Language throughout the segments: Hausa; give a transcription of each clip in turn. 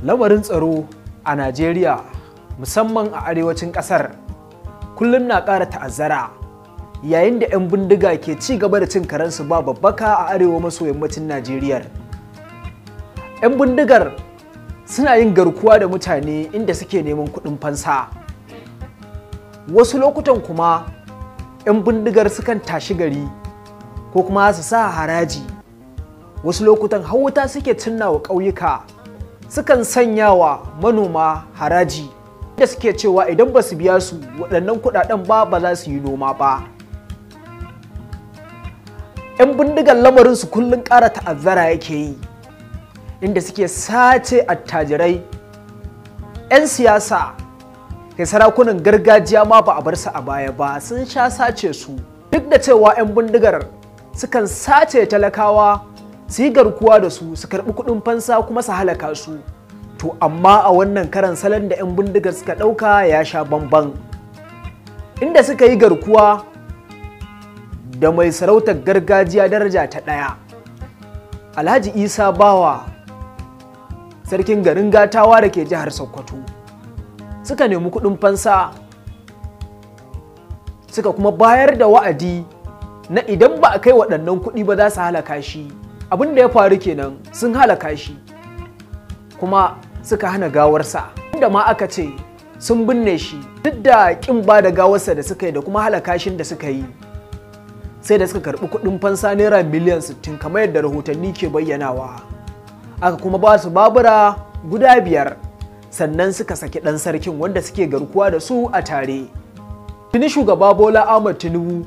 Lamarin tsaro a Najeriya, musamman a arewacin ƙasar, kullum na ƙara ta'azzara yayin da 'yan bindiga ke ci gaba da cin karensu ba babbaka a arewa maso yammacin Najeriya. 'Yan bindigar suna yin garkuwa da mutane inda suke neman kuɗin fansa. Wasu lokutan kuma 'yan bindigar sukan tashi gari ko kuma su sa haraji. Wasu lokutan har wuta suke cinna wa ƙauyuka, sukan sanya wa manoma haraji da suke cewa idan ba su biya su waɗannan kuɗaɗen ba, ba za su yi noma ba. 'Yan bindigar lamarinsu kullum ƙara ta'azzara yake yi, inda suke sace attajirai, 'yan siyasa, kai sarakunan gargajiya ma ba a bar su a baya ba, sun sha sace su. Duk da cewa 'yan bindigar sukan sace talakawa, su yi garkuwa da su, su karɓi kuɗin fansa kuma su halaka su. To amma a wannan karan salon da 'yan bindigar suka ɗauka ya sha bamban, inda suka yi garkuwa da mai sarautar gargajiya daraja ta ɗaya, Alhaji Isa Bawa, sarkin garin Gatawa da ke jihar Sokoto. Suka nemi kuɗin fansa, suka kuma bayar da wa'adi na idan ba a kai waɗannan kuɗi ba za su halaka shi. Abin da ya faru kenan, sun halaka shi kuma suka hana gawarsa, inda ma aka ce sun binne shi. Duk da ƙin ba da gawarsa da suka yi da kuma halaka shin da suka yi, sai da suka karɓi kuɗin fansa naira miliyan 60 kamar yadda rahotanni ke bayyanawa. Aka kuma ba su babura guda 5, sannan suka saki ɗan sarkin wanda suke garkuwa da su a tare. Tuni shugaba Bola Ahmed Tinubu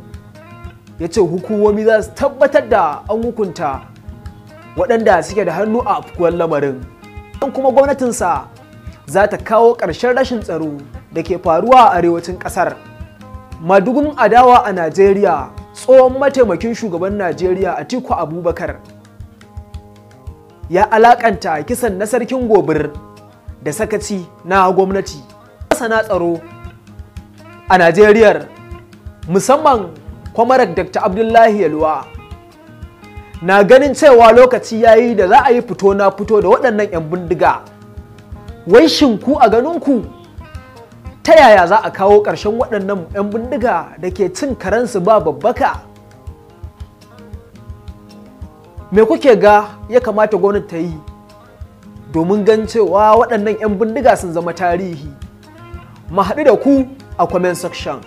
ya ce hukumomi za su tabbatar da an hukunta waɗanda suke da hannu a afkuwar lamarin. Don kuma gwamnatinsa za ta kawo ƙarshen rashin tsaro da ke faruwa a arewacin ƙasar. Madugun adawa a Najeriya, tsohon mataimakin shugaban Najeriya Atiku Abubakar, ya alakanta kisan na sarkin Gobir da sakaci na gwamnati. Masana tsaro a Najeriya, musamman Kwamarak Dr. Abdullahi Yalwa, na ganin cewa lokaci yayi da za a yi fito na fito da waɗannan 'yan bindiga. Wai shin ku a ganinku ta yaya za a kawo ƙarshen waɗannan 'yan bindiga da ke cin karensu ba babbaka? Me kuke ga ya kamata gwamnati ta yi domin gan cewa waɗannan 'yan bindiga sun zama tarihi? Mu haɗu da ku a comment section.